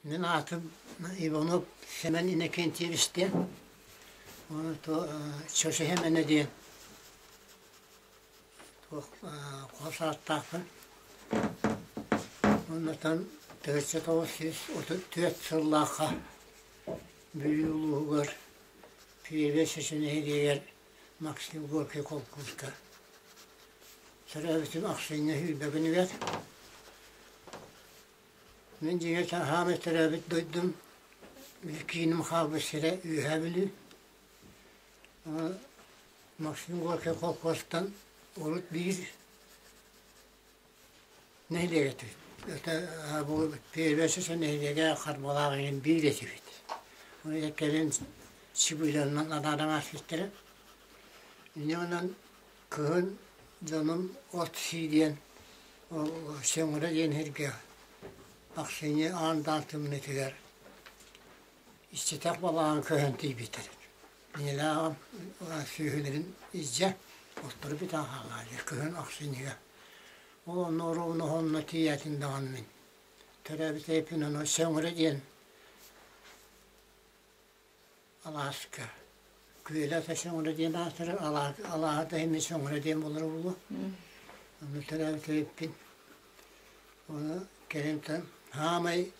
Мин аатым Иванов Семен Иннокентьевич диэн. Чочу Сэмэнэ диэн туох хос ааттаахпын. Оннотон 1934 сыллаахха Бүлүү улууһугар Киеве Чечен нэһилиэгэр Максим Горький холкуоска төрөөбүтүм ахсынньы сүүрбэ күнүгэр. Мин дьиҥэ саамай төрөөбүт дойдум кииним хаалбыт сирэ Үөһээ Бүлүү. Максим Горький холкуостан урут биир нэһилиэк этибит. Это бу Первая нэһилиэгэ Харбалаах иһин биир этибит. Оны кэлин Сибыыланан адааран ааспыттара. Инньэ гынан Кыһын дьонум от сии диэн ол Сөҥөрө диэн сиргэ ахсынньы аан даан тымныытыгар иччитэх балаҕан көһөн тиийбиттэр. Ийэлээх аҕам сүөһүлэрин илдьэ оттору бүтэн хааллаҕа кыһын ахсынньыга. Ол онно оруобуна онно тиийээтин даҕаны мин төрөөбүт эйэппин ону Сөҥөрө диэн Алааска Күөлэ ата сөҥөрө диэн аатырар, алааһа да иһин сөҥөрө диэн буолара буолуо. Онно төрөөбүт эбиппин. Ону кэлин хаамай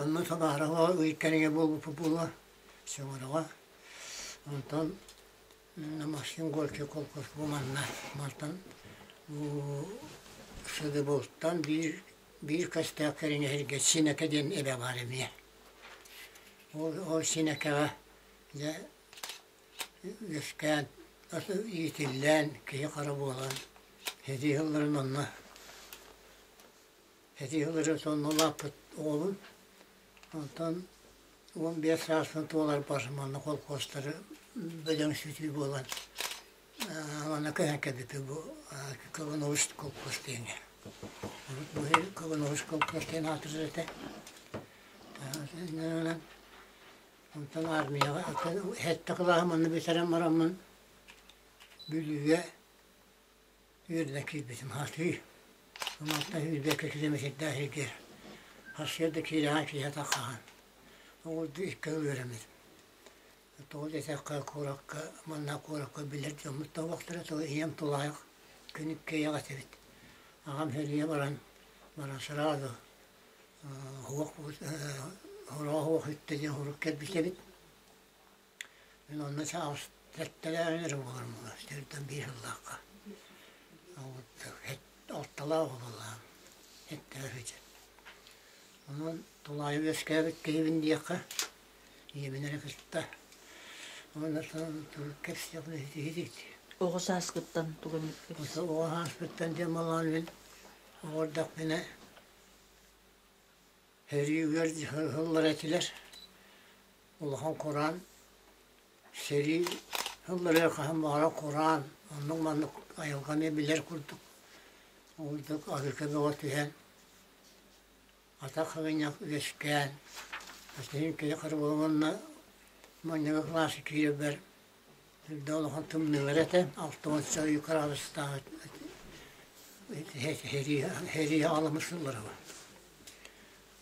онно табаарыһа ый кэриҥэ буолбуппут буолуо сөҥөрөҕө. Онтон Максим Горький колхоз бу манна мантан Сыдыбылтан биир биир көстөөх кэриҥэ сиргэ Синэкэ диэн эбэ баар эмиэ. Ол, ол Синэкэҕэ дьэ үөскээн, иитиллэн, киһи-хара буолан сэтии сылларын онно сэтии сыллары сонно улааппыт оҕобун. Онтон 15 сааспын туоларбар манна холкуостары бөдөҥ сүтүү буолан манна көһөн кэлбиппит бу Кылынович колхоз диэҥҥэ. Урут бу Кылынович колхоз диэн аатырар этэ. Онтон армияҕа сэттэ кылааһы манна бүтэрэн бараммын Бүлүүгэ үөрэнэ киирбитим хатыы. Мантан сүүрбэккэ километрдаах сиргэ сарсыарда киирэҕин киэһэ таххаҕын. Ол икки сыл үөрэммитим. Тоҕо диэтэххэ куоракка манна куоракка билэр дьоммут да суохтара, тоҕо ийэм тулаайах күн иккиэйэх этибит. Аҕам сэриигэ баран баран сразу Суох сураҕа суох үттэ диэн сурук кэлбит эбит. Мин онно саас сэттэлээҕин эрэ буоларым буолуо, төрдөн биир сыллаахха. Алталаах буоллаҕым, сэттээх сылдьан. Онон тулаайы үөскээбит киһибин диэххэ, ийэбин эрэ кытта. Уонна кэпсиэхпин итиһитик. Оҕо сааскыттан тугу эмит кэпсээ. Оҕо сааспыттан диэн буоллаҕына мин оҕо эрдэхпинэ Сэрии үөр сыллара этилэр. Улахан кураан, сэрии сылларыгар хаһан баҕарар кураан, оннук-маннык айылҕаны билэр курдук, ол курдук арыыка бөҕө түһэн, атах саҕынньах үөскээн, атын киһи уонна манньыгы кылааска киирэрбэр Үрдэ улахан тымныылар этэ, 60 ый кыраадыстаах сэрии аҕаламмыт сыллара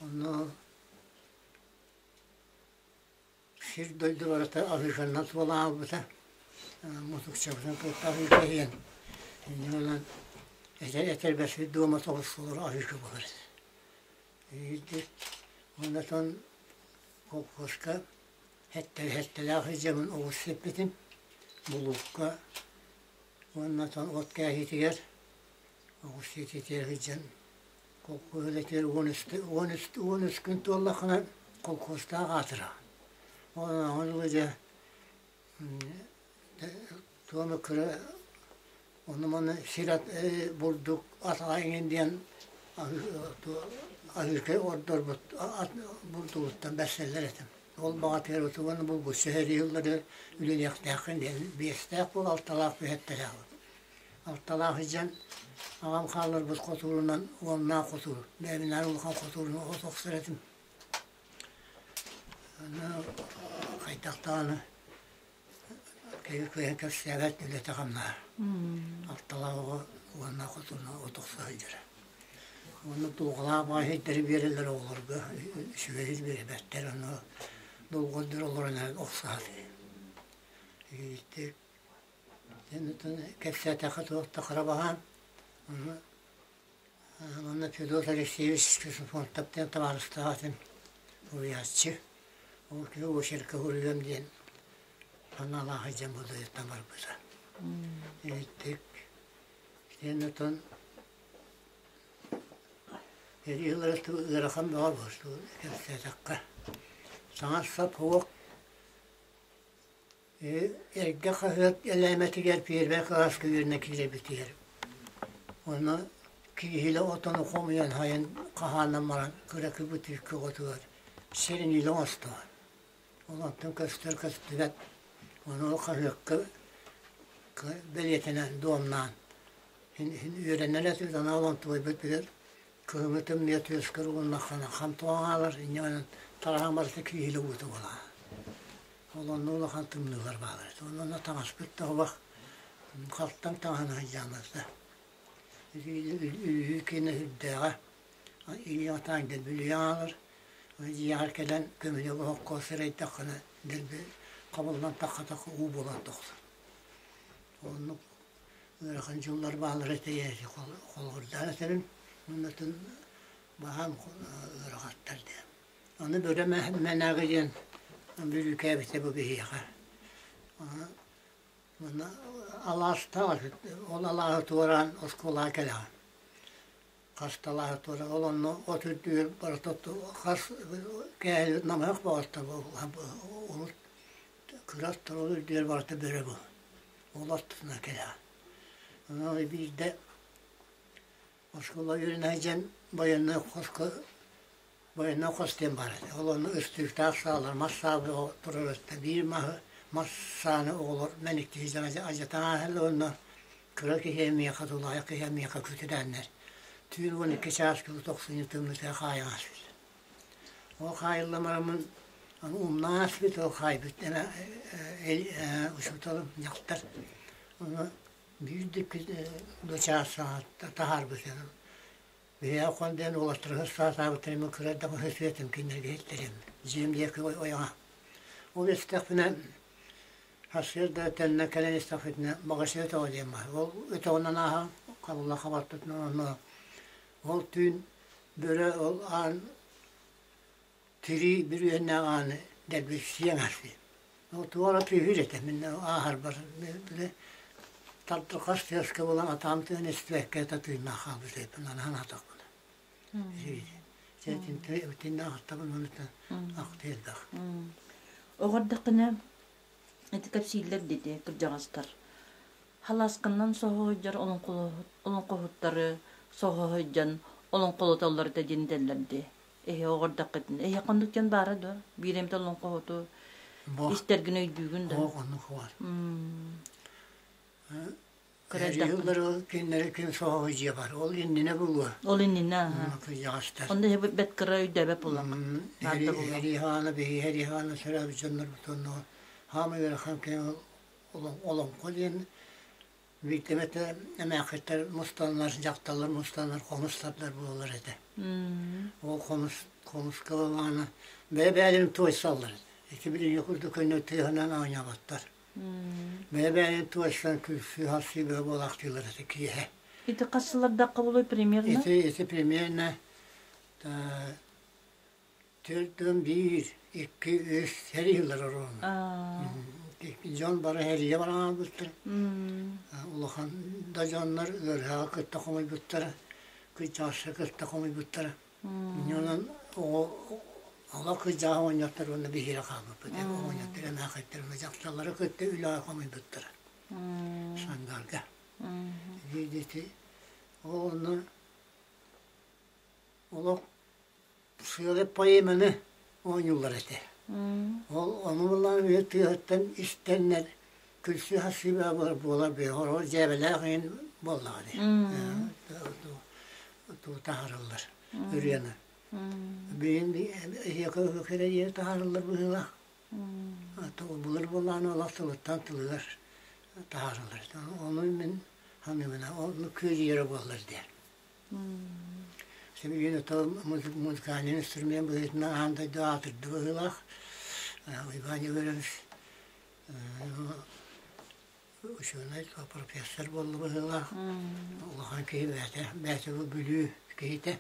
Онно сир дойду барыта аһыыканнан суолаан аалбыта, мутукчабытын кытта аһыыка иһэн, инньэ гынан этэрбэспит дуома соҕус суолар аһыыка буолар этэ. Биирдик уонна холкуоска Сэттэлээх сылдьабын оҕус сиппитим, булуукка уонна от кээһиитигэр оҕус сиэтиитигэр сылдьан колхоз үлэтигэр 13 күн туоллаххына колхозтаах аатыраҕын. Ол ыла дьэ туома кыра Ону-маны сир бурдук атаҕа иҥин диэн аһыыркай ордорбут бурдугуттан бэрсэллэр этим. Ол баҕатыгар утуганы булгуччу сэрии үлэлиэхтээххин диэн биэстээх буол, алталаах түһэттэлээх. Алталаах сылдьан аҕам хаалларбыт хотуурунан уоннаах хотуур, бэйэбинээр улахан хотуурунан от охсор этим. Аны хайдах даҕаны Киһи кыайан кэпсээбэт үлэтэ-хамнаһа. Алталаах оҕо уонна хотуна от охсо сылдьара. Уонна дулҕалаах баҕайы биэрэллэр оҕолорго, үчүгэй биэрбэттэр, ону долгуйдар олорон охсуһаллар. Кэпсээтэххэ туох да хара баһаам. Уонна Федот Алексеевич Ксенофонтов диэн табаарыстаах этим, суруйааччы. Ол киһи очерка суруйуом диэн санаалаах сылдьан бу дойдуттан барбыта. Итинник Итинэн ыарахан бөҕө буолсу кэпсээтэххэ. Саҥа-сап суох эргэ хаһыат элээмэтигэр пиэрмэ кылааска үөрэнэ киирэрбитигэр онно кииһилэ отону хомуйан хайан хаһаанан баран кыракый бытыыкка оҕотугар сириниилэ оҥостоон Ол онтон көстөр көстүбэт, ону хаһыакка бэлиэтэнэн дуомнаан үөрэнэн этибит, аны ол онтубайбыт били кыһыҥҥы тымныйа түөскэр угуннаххына хам тоҕо хаалар, инньэ гынан тараһаҥ барыта кииһилэ уута буолаҕа. Ол онно улахан тымныылар бааллар этэ. Онно таҥаспыт да олох халтаҥ таҥаһын сылдьааммыта. Үһүү киэнэ сүрдээҕэ. Илии-атаан дэлби хаалар. Дьиэҕэр кэлэн көмүлүөк оһоххо сырайдаххына дэлби хабыллан тахха-тахха уу буолан тохтор. Оннук ыарахан дьыллар бааллара этэ холобурдаан этэбин. Оннотун баһаам ыарахаттар диэн. Аны бөрө мэнээгэ диэн бүрүүкээбитэ бу биһиэхэ. Манна алаастаах ол алааһы туораан оскуолаҕа кэлэҕин. Хасталааһы туора ол онно от үрдүгэр барыта хас кээһи намыһах баҕастар урут кыра ол үрдүгэр барыта бөрө бу ол ортотунан кэлэҕин. Онон биирдэ оскуола үөрэнэ сылдьан байыаннай хоско Военнай хос диэн баар этэ. Ол онно ыстыыктаах саалар, мас саа турар этэ. Биир маһы, мас сааны оҕолор мэниктии алдьатан ааһаллар уонна кыра киһи миэхэ, тулаайах киһи миэхэ күтүрээннэр түүн 12 чаас кыыл тохсунньу тымныытыгар хаайан ааспыт. Ол хаайыллан бараммын аны умнан ааспыт, ол хаайбыт учууталым дьахтар. Ону биир да чаас таһаарбыт. Биһиэхэ хон диэн уолаттары саатаабыттарын мин кыра эрдэҕинэ сүөтүм кинилэргэ иһиттэрим. Дьиэм диэки ойоҕо. Ол истэхпинэ сарсыарда төннөн кэлэн истэхпитинэ Маҕаһыын өтөҕө диэн баар. Ол өтөҕүнэн ааһан хабылла хабарпытынан онно ол түүн бөрө ол аан тирии бүрүөһүннээх ааны дэлби сиэн ааспыт. Ол туора түһүүр этэ. Мин ааһарбар били тартырхас тыаска буолан атаам тыын истибэккэ татыырнаах хаалбыт эбиппин аны санаатахпына. Итиннэ ахтабын уонна ахтыы элбэх. Оҕо эрдэххинэ ити кэпсииллэр диэти кырдьаҕастар. Халаасканнан соһуһуйдьар олоҥхоһуттары соһуһуйдьан олоҥхолотоллор этэ диэн этэллэр дии. Эһи оҕордоххутун эһи хоннук дьон баара дуо? Биир эмит олоҥхоһуту истэргин өйдүүгүн да? Оо, оннук баар. Кыра кинилэри ким соһоҕо дьиэ бар. Ол иннинэ булуо. Ол иннинэ аха. Кырдьаҕастар. Онно эһи бэт кыра өйдөөбөт буллаҥ. Эриһаана биһи Эриһаана сөрөөбүт дьоннорбут онно хаамай ыарахан кэм олоҥхо диэн Биирдэм этэ эмээххиттэр мустаннар, дьахталлар мустаннар хомус тардар буолар этэ. Ол хомус хомуска ылаана бэйэ-бэйэлэрин туойсаллар. Ити билиҥҥи курдук көнө тыаһынан оонньооботтор. Бэйэ-бэйэлэрин туойсан күлсүү-харсыы бөҕө буолаахтыыллар этэ киэһэ. Ити хас сыллардахха буолуой примерно? Ити, ити примерно 41, 2, 3 сэрии ылар оруолун. Дьон бары сэриигэ баран хаалбыттар. Улахан да дьоннор ыарыһаҕы кытта хомуйбуттара, кырдьаҕаска кытта хомуйбуттара. Онон оҕо олох кырдьаҕас оҕонньоттор уонна биһиги хаалбыппыт. Оҕонньоттор эмээхиттэр уонна дьахталлары кытта үлэҕэ хомуйбуттара. Сангарга. Видите, ол онно олох Сыалы поэманы оонньууллар этэ. Ол ону булан үһү тыаһыттан истэннэр күлсүү-харсыы буолар бөҕө дьээбэлээх иһин буоллаҕа дии. Туу таһаараллар ырыаны. Билигин эһиэхэ үһү таһаараллар быһыылаах. Былыр буоллаҕына олох тылыттан тылыгар таһаараллар. Ону мин саныыбын, ону күөдьүйэрэ буоллар диэн. Сибилигин ото музыкальный инструмент быһыытынан аан дойду аатырды быһыылаах. Уйбаан Егорович учуонай, профессор буолла быһыылаах. Улахан киһи бэйэтэ, бэйэтэ бу Бүлүү киһитэ.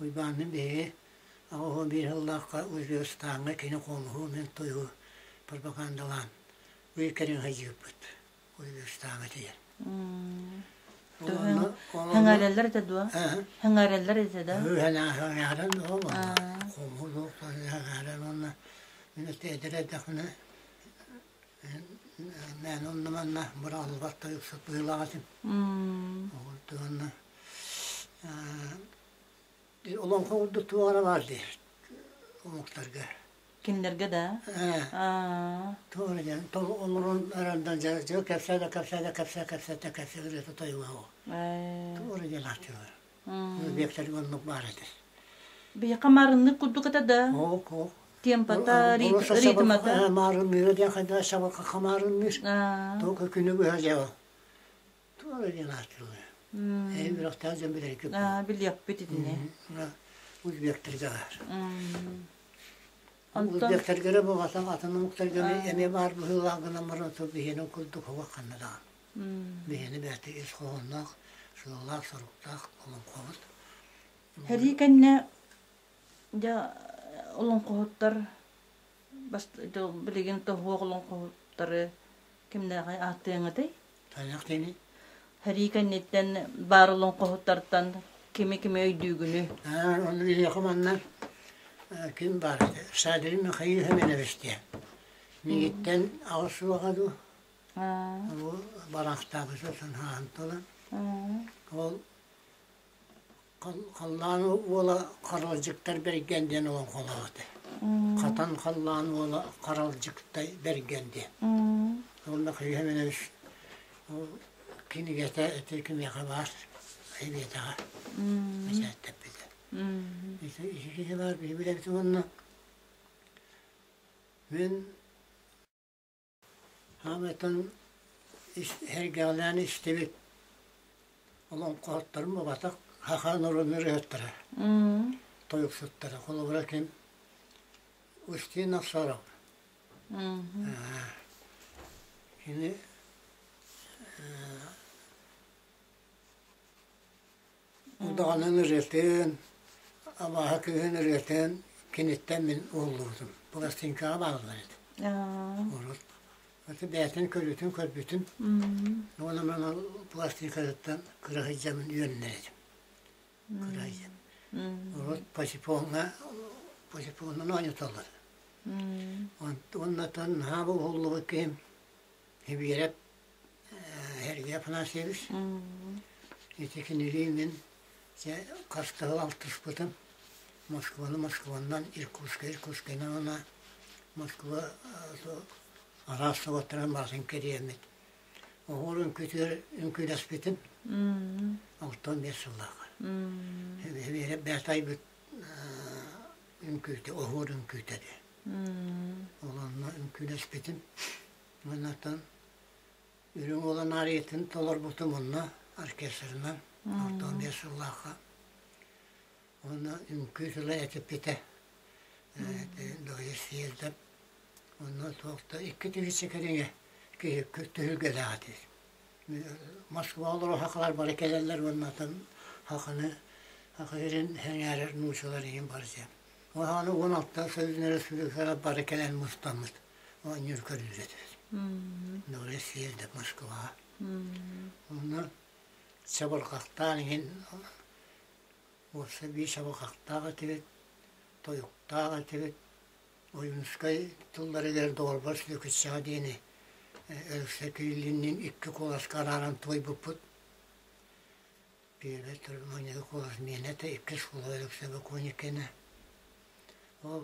Уйбаанныын биһиги 81 сыллаахха Узбекистаҥҥа кини хомуһу мин тойугу пропагандалаан ый кэриҥэ сылдьыбыппыт. Узбекистаҥҥа тиийэн. Хэҥээрэллэр этэ дуо? Хэҥээрэллэр этэ да? Хэҥээрэн хомуһу суох хэҥээрэн уонна мин эдэр эрдэхпинэ мээнэ онно-манна быраҕыллыбат тойуксут быһыылаах этим. Уонна олоҥхо курдук туох эрэ баар дии омуктарга. Кинилэргэ да? Туох эрэ диэн олорон эрэн дьэ кэпсээ да кэпсээ да кэпсээ кэпсээ да кэпсээ ырыата тойуга ол. Туох эрэ диэн ааттыыллар. Узбектарга оннук баар этэ. Биһиэхэ маарыннык курдук этэ да? Ок, ок. Темпата, ритмата. Маарынныыра диэн хайдах сабырҕахха маарынныыр. Туох күнү быһа дьэ Туох эрэ диэн ааттыыллар. Эһи үрэхтээх дьон билэргит буолуо. Билиэхпит итини. Узбектарга баар. Узбектарга эрэ буолбатах, атын омуктарга эмиэ баар быһыылаах гынан баран биһиэнин курдук уһук ханна даҕаны. Биһиэнэ бэйэтэ ис хоһоонноох, сыаллаах-соруктаах олоҥхобут. Сэрии кэннэ дьэ олоҥхоһуттар билигин тоһуох олоҥхоһуттары кимнээҕи ааттыаҥ этэй? Хайдах диэний? Сэрии кэнниттэн баар олоҥхоһуттартан кими-кими өйдүүгүнүй? Ону биһиэхэ манна ким баар этэ? Садрин Михаил Семенович диэн. Миигиттэн аҕыс суоҕа дуу? Ол барахтаабыта санаан туран. Ол Халлаан уола Харалдьыктар Бэргэн диэн олоҥхолоох этэ. Хатан халлаан уола Харалдьыктай Бэргэн диэн. Уонна Хриһэминович ол кинигэтэ ити кимиэхэ баар эбиэтэҕэ бэчээттэппитэ. Ити киһи баар биһи билэбит уонна мин Хаамыйтан һэргэҕэлээн истибит олоҥхоһуттарым буолбатах, саха норуотун ырыаһыттара, тойуксуттара. Холобура ким Устин Оксоров. Кини Удаҕанын ырыатын, абааһы кыыһын ырыатын киниттэн мин уһуллубутум. Пластинкаҕа бааллар этэ. Урут. Аты бэйэтин көрүүтүн көрбүтүм. Уонна мен ол пластинкатыттан кыра сылдьаммын үөрэнэр этим. Кыра сылдьан. Урут патефоҥҥа патефонунан оонньотоллор. Уоннатан наһаа уһуллубут киһим Сибиэрэп Сергей Афанасьевич ити кинилиин мин дьэ хас да сыл алтыспытым. Москваны Москванан, Иркутскай Иркутскайынан уонна Москва араас собуоттарынан барытын кэриэммит. Оһуор үҥкүүтүгэр үҥкүүлэспитим. 65 сыллаахха. Бэйэтэ айбыт үҥкүүтэ, оһуор үҥкүүтэ диэн. Ол онно үҥкүүлэспитим. Уоннаттан Үрүҥ Уолан аариятын толорбутум онно оркестрынан 65 сыллаахха. Уонна үҥкүү тыла этиппитэ. Дойду съездэ. Онно туох да икки тыһыынча кэриҥэ киһи түһүлгэлээх этибит. Москва олорор сахалар бары кэлэллэр уонна атын саханы саха сирин сэҥээрэр нуучалар иһин бары сиэн. Ол 16 Союзный республикалар бары кэлэн мустаммыт. Оонньуур көрүүр этибит. Нуурай съезде Москваҕа. Онно чабырҕахтаан иһин уопсай биир чабырҕахтаах этибит, тойуктаах этибит. Ойуунускай тылларыгар доҕорбор Сүөкүччэҕэ диэни Өлөксөй Кириллинниин икки куоласка арааран туойбуппут. Первый маҥнайгы куолас миэнэ этэ, иккис куолас Өлөксөй Боконниккэнэ. Ол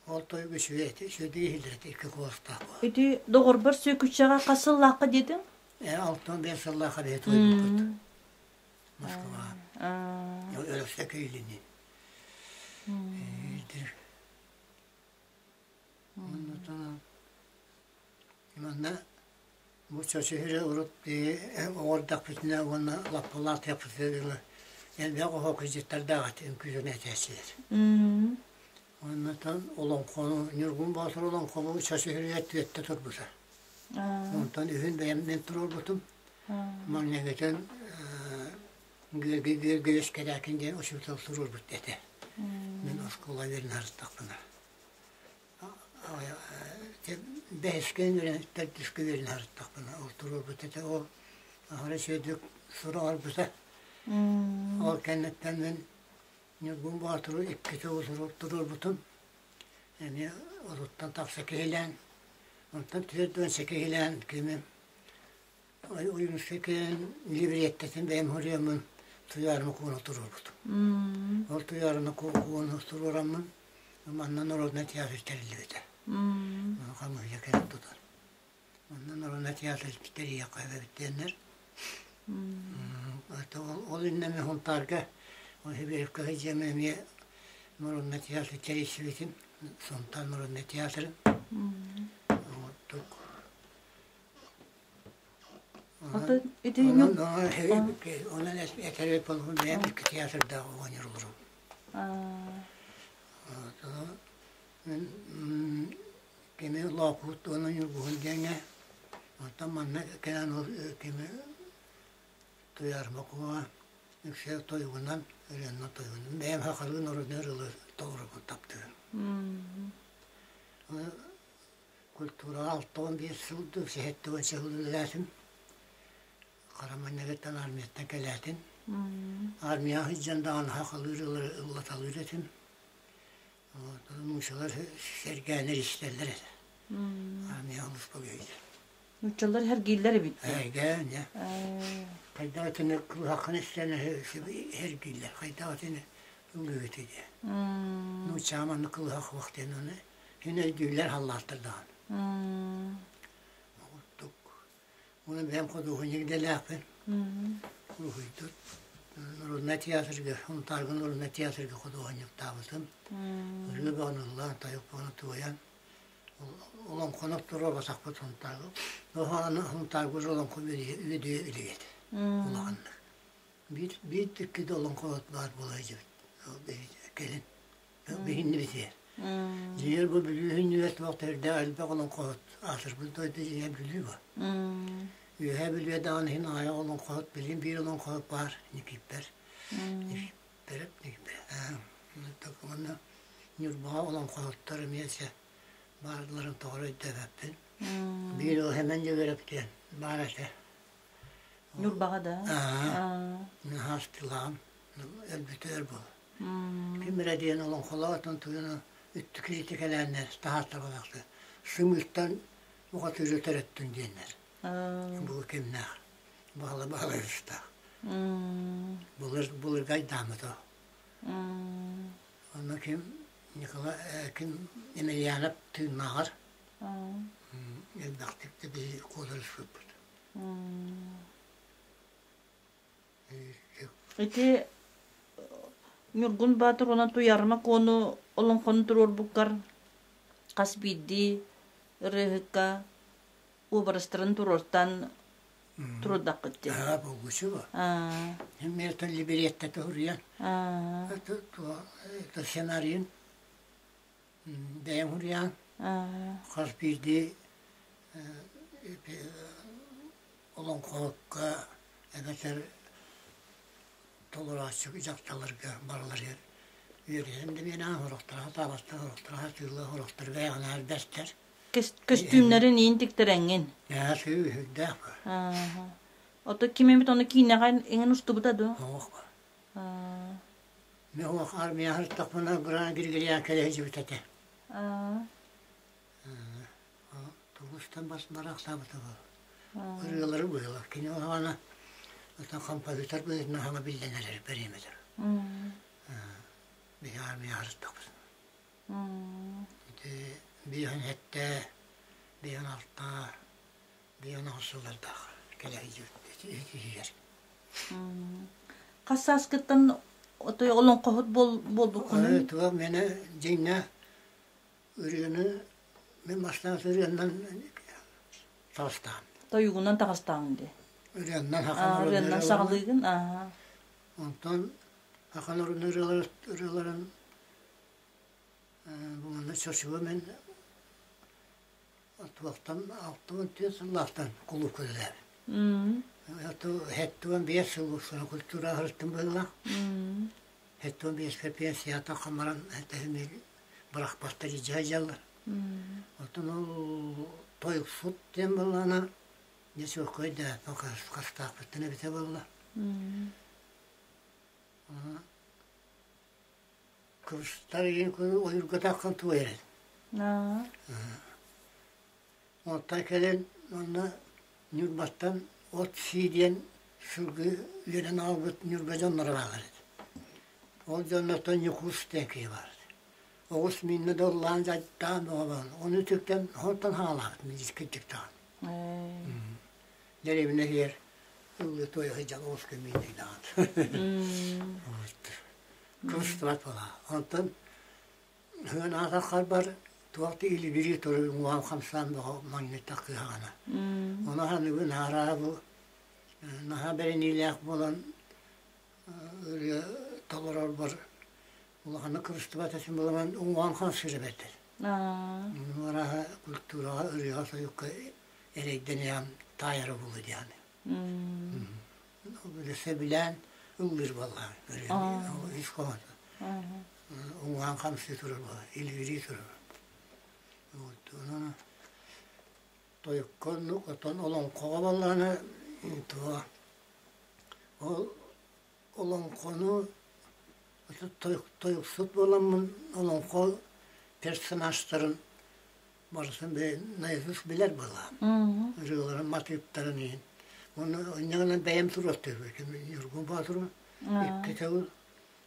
Ол тойук үчүгэй этэ, үчүгэйдик иһиллэр этэ икки куоластаах буолан. Ити доҕорбор Сүөкүччэҕэ хас сыллаахха диэтиҥ? 65 сыллаахха биһи туойбуппут. Москваҕа. Өлөксөй Кириллини. Манна бу Чочу сирэ урут оҕо эрдэхпитинэ уонна лаппалаах тыаппытыгар дылы. Элбэх оһуокайдьыттардаах этэ, үҥкүүтүн этээччилэр. Оннотон олоҥхону, Ньургун Боотур олоҥхону часыһырыгар түөттэ турбута. Онтон үһүн бэйэм мен туруорбутум. Маҥнайгытын Георгий Георгиевич Кэрякин диэн учуутал туруорбут этэ. Мин оскуола үөрэнэ сырыттахпына. Бэһискэ үөрэн, төрдүскэ үөрэнэ сырыттахпына ол туруорбут этэ. Ол аһара үчүгэйдик сураҕырбыта. Ол кэнниттэн мин Ньургун Боотуру иккитэ туруорбутум. Эмиэ отуттан тахса киһилээн, онтон 40 киһилээн кими Ойуунускай кэлэн либриэттэтин бэйэм суруйаммын Туйаарыма Кууну туруорбутум. Ол Туйаарыма Кууну туруораммын манна народнай театр тэриллибитэ. Хамыыһыйа кэлэн тутар. Онно народнай театр тэрийиэххэ эбит диэннэр. Ол иннэ мин Сунтаарга Сибиэрэпкэ сылдьыам эмиэ народнай театр тэрийсибитим. Сунтаар народнай театрын. Оттук Аты ити Онон этэрбит болбун бэйэм икки театрдаах оҕонньор олоробун. Кими Лоокуут уонна Ньургуһун диэҥҥэ, оттон манна кэлэн ол кими Туйаарма Куоҕа үксэ тойугунан, ырыаннан тойугунан бэйэм сахалыы норуотунай ырыалары толорорбун таптыырым. Культураҕа 65 сыл дуу, 70 сыл үлэлээтим. Хара манньыгыттан армияттан кэлээтим. Армияҕа сылдьан даҕаны сахалыы ырыалары ыллаталыыр этим. Нууччалар сэргээннэр истэллэр этэ. Армия олус Нууччалар сэргииллэр эбит. Сэргээн, дьэ. Хайдах итини кылыһаххын истэн сэргииллэр, хайдах итини ыллыыгыт диye. Нууччаҕа маннык кылыһах суох диэн аны Син өйдүүллэр халлааттар даҕаны. Оттук. Уонна бэйэм худуоһунньук идэлээхпин. Уруһуйдут. Народнай театрга, Сунтаарга народнай театрга худуоһунньуктаабытым. Ырыа бөҕөнү ыллаан, тойук бөҕөнү туойан, олоҥхону туруорбатахпыт Сунтаарга. Аны Сунтаарга уже олоҥхо үөдүйэ илик этэ улаханнык. Биир биир икки да олоҥхо баар буола сылдьыбыт кэлин. Биһиннибитигэр. Дьиҥэр бу Бүлүү иннигэр туох да үрдээх элбэх олоҥхоһут аатырбыт дойду дьиҥэ Бүлүү бу. Үөһээ Бүлүүгэ даҕаны иһин аҕыйах олоҥхоһут, билигин биир олоҥхоһут баар Никииппэр. Никииппэрэп Никииппэр. Уонна Ньурбаҕа олоҥхоһуттар эмиэ дьэ баарларын тоҕо эрэ өйдөөбөппүн. Биир ол Сэмэн Дьөгүөрэп диэн баар этэ. Ньурбаҕа да? Аа. Наһаа өлбүтэ өр буолла. Ким эрэ диэн олоҥхолоотон туйуну үттү кириитикэлээннэр таһаартарбатахтар. Сымыыттан бухатыыры төрөттүн диэннэр. Бу кимнээх? Баһыла баһылайыстаах. Былыр былыргы айдааммыт о. Онно ким Николай ким Емельянов тыыннааҕар элбэхтик да биһи куоталаспыппыт. Ити Ньургун Баатыр уонна Туйаарыма Куону олоҥхону туруорбуккар хас биирдии ырыаһыкка уобарастарын туруортаан турдаххыт дии. Аа, булгучу. Мертон либеретте туруйан. Сценарийын бэйэм суруйан хас биирдии олоҥхоһукка эбэтэр толорооччу дьахталларга барыларыгар үөрэтэн да биэрэн сорохторо сатаабаттар, сорохторо сатыыллар, сорохтор бэйэҕинээр бэртэр. Көстүүмнэрин иин тиктэрэҥҥин. Ээ, сүүһүрдээх. Ото ким эмит ону киинэҕэ иҥин устубута дуо? Суох. Мен суох армияҕа сырыттахпына Гран Григорьян кэлэ сылдьыбыт этэ. Тугустан бас барахсаабыта буолуо. Ырыалары быһыылаах. Кини оһоҕоно оттон композитор быһыытынан саҥа биллэн эрэр бириэмэтэ. Биһи армияҕа сырыттахпыт. Ити 57, 56, 58 сыллардаах кэлэ сылдьыбыт итиһигэр. Хас сааскыттан отой олоҥхоһут буолбуккунуй? Туох мene дьиҥнэ Ырыаны мин бастаан ырыаннан таҕыстаҕым. Тойугунан таҕыстаҕыҥ дии. Ырыаннан Ырыаннан саҕалыыгын, аа. Онтон Ахан орун ырыаларын бу манна чочуга мен туохтан 64 сыллаахтан кулуупка үлэлээбит. 75 сыл устана культура аһарыттым быһыылаах. 75-кэ пенсията хамаран бырахпаттар илдьэ дьаллар. Оттон ол тойуксут диэн буоллаҕына, дьэ суоххой да хастаахпыттан эбитэ буолла. Кыбыстар иһин ойуурга тахсан туойар этим. Онтон кэлин онно Ньурбаттан от сии диэн сылгы үөрэн аҕалбыт Ньурба дьонноро бааллар этэ. Ол дьоннортон Ньукуус диэн киһи баар этэ. Оҕус мииннэ да ыллаан дьайдаан бөҕө буолан, ону үтүктэн онтон хаалаабыт кырдьык даҕаны. Дэриэбинэ иһигэр ыллыы туойа сылдьан оҕуска мииннэ даҕаны. Кыбыстыбат буолаа. Онтон Ыһыан аатаххарбар туох да илибирии турар уҥуоҕум хамсаан бөҕө маҥнайтах кыһаҕана. Ону аныгы наһаа бу наһаа бэриниилээх буолан ырыа толорорбор улаханнык кыбыстыбат этим буолан уҥуоҕум хамсыыра бэрт этэ. Арааһа культураҕа ырыаҕа тойукка эрэйдэниэҕим таайара буолуо диэн. Сөбүлээн ыллыыр буоллаҕым ырыаны ис хоһооно. Уҥуоҕун хамсыы турар буолар, илгирии турар. Вот онон тойукка оннук, оттон олоҥхоҕо буоллаҕына туох ол олоҥхону тойуксут буоламмын олоҥхо персонажтарын барытын наизусть билэр буоллаҕым. Ырыаларын, матыыптарын иһин. Уонна инньэ бэйэм туруортуубун. Ньургун Боотуру икки төгүл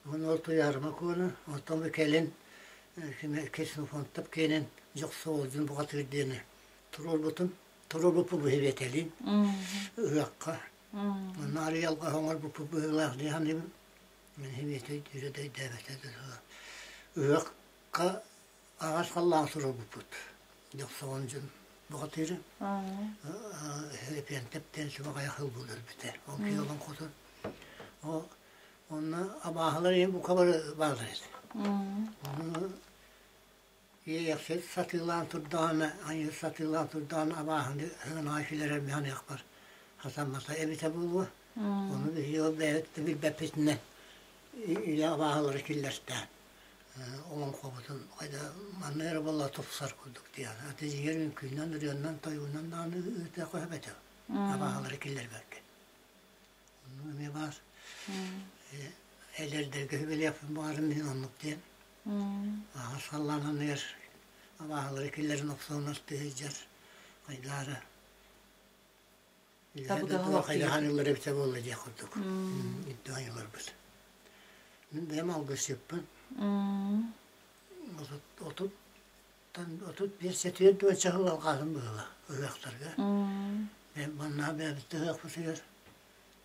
Уонна ол Туйаарыма Куону, оттон бу кэлин Ксенофонтов киэнин Дьохсоҕолдьун бухатыыр диэни туруорбутум. Туруорбуппун быһыыбэтэлиин ыһыахха. Онно арыйалга оҥорбуппут быһыылаах дии саныыбын. Мин химиятый дүүрэ да өйдөөбөтө да Ыһыахха аҕас халлаан туруорбуппут. Дьохсоҕолдьун бухатыыры. Һэпиэнтэп диэн субаҕайах ылбыт өлбүтэ. Ол киһи олоҥхотун. Ол Онно абааһылар ийэм бука бары бааллар этэ. Ону иэйэхсит сатыылаан турдаҕына, айыы сатыылаан турдаҕына абааһыны ыһынаҕа киллэрэр миһаныахпар хатаммата эбитэ буолуо. Ону биһиги ол бэйэбит да билбэппитинэн илэ абааһылары киллэртээн олоҥхобутун хайда манна эрэ буолла тупсар курдук диэн. Аты дьиҥэр үҥкүүнэн, ырыаннан, тойугунан даҕаны ыытыахха сөп этэ. Абааһылары киллэрбэккэ. Оннук эмиэ баар. Эдэрдэргэ сүбэлиэхпин баҕарым мин оннук диэн. Аҕас халлаан анныгар абааһылары киллэрин охсуоннар тыһыйдьар хайдаара. Хайдахан ыллар эбитэ буолла диэх курдук. Ирдээн ыларбыт. Мин бэйэм алгысчыппын. 35 сэтиэн туонча сыл алҕаһым быһыылаах ыһыахтарга. Манна бэйэбит ыһыахпытыгар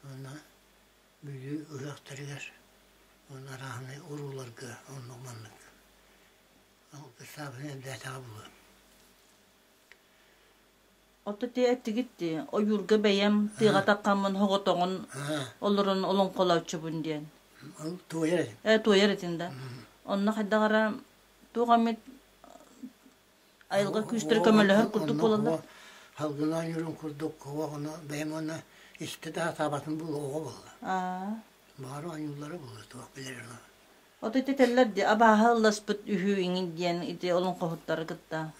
уонна Бүлүү ыһыахтарыгар уонна арааһынай урууларга оннук маннык алгыстаабын элбээтэҕэ буолуо. Ото ти эттигит дии, ойуурга бэйэм тыаҕа таххаммын хоҕотоҕун олорон олоҥхолооччубун диэн. Ол туойар этим. Э, туойар этин да. Онно хайдах эрэ туох эмит айылҕа күүстэрэ көмөлөһөр курдук буолаллар. Салгынаан юрун курдук оҕону бэйэм уонна истэ да сатаабатын буолуо оҕо буолла. Баҕар оонньууллара буолуо туох билэр Ото итэтэллэр дии абааһы ылласпыт үһү иҥин диэн ити олоҥхоһуттары кытта.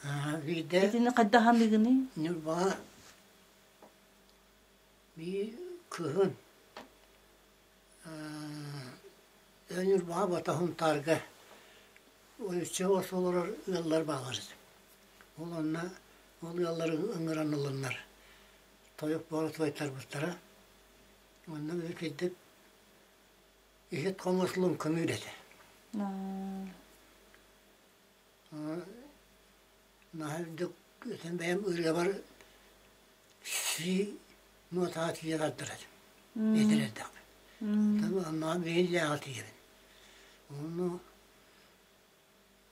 Биирдэ Итини хайдах аныгыный? Ньурбаҕа биир кыһын Ньурбаҕа бата Сунтаарга ойуччу олорор ыаллар бааллар этэ. Ол онно ол ыаллары ыҥыран ыланнар тойук буола туойтарбыттара. Онно кырдьык иһит-хомуос луҥкыныыр этэ. Наһаа үрдүк этэн бэйэм ырыабар сии нуотаҕа тиийэ бардар этим. Этэр эрдэхпин. Оннооҕор биһиги тиийэбин. Ону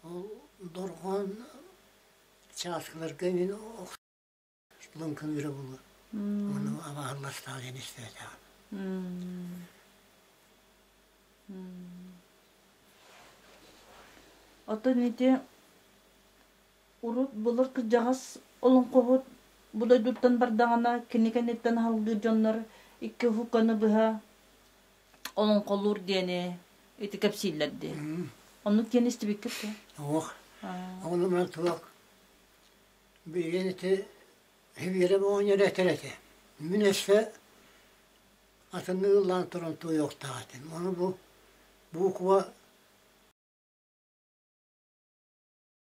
ол дорҕоон чааскыларга мин лыҥкыныыра буолуо. Ону абааһылластаах диэн истибэтэҕим. Оттон ити урут былыр кырдьаҕас олоҥхоһут бу дойдуттан бардаҕына кини кэнниттэн аһылгыыр дьоннор икки уһукканы быһа олоҥхолуур диэни ити кэпсииллэр дии. Оннук диэн истибиккит дуо? Суох. Ону ман туох билигин ити Һибиэрэп оҕонньор этэр этэ. Мин өссө атыннык ыллаан туран туойуохтаах этим. Ону бу буукуба.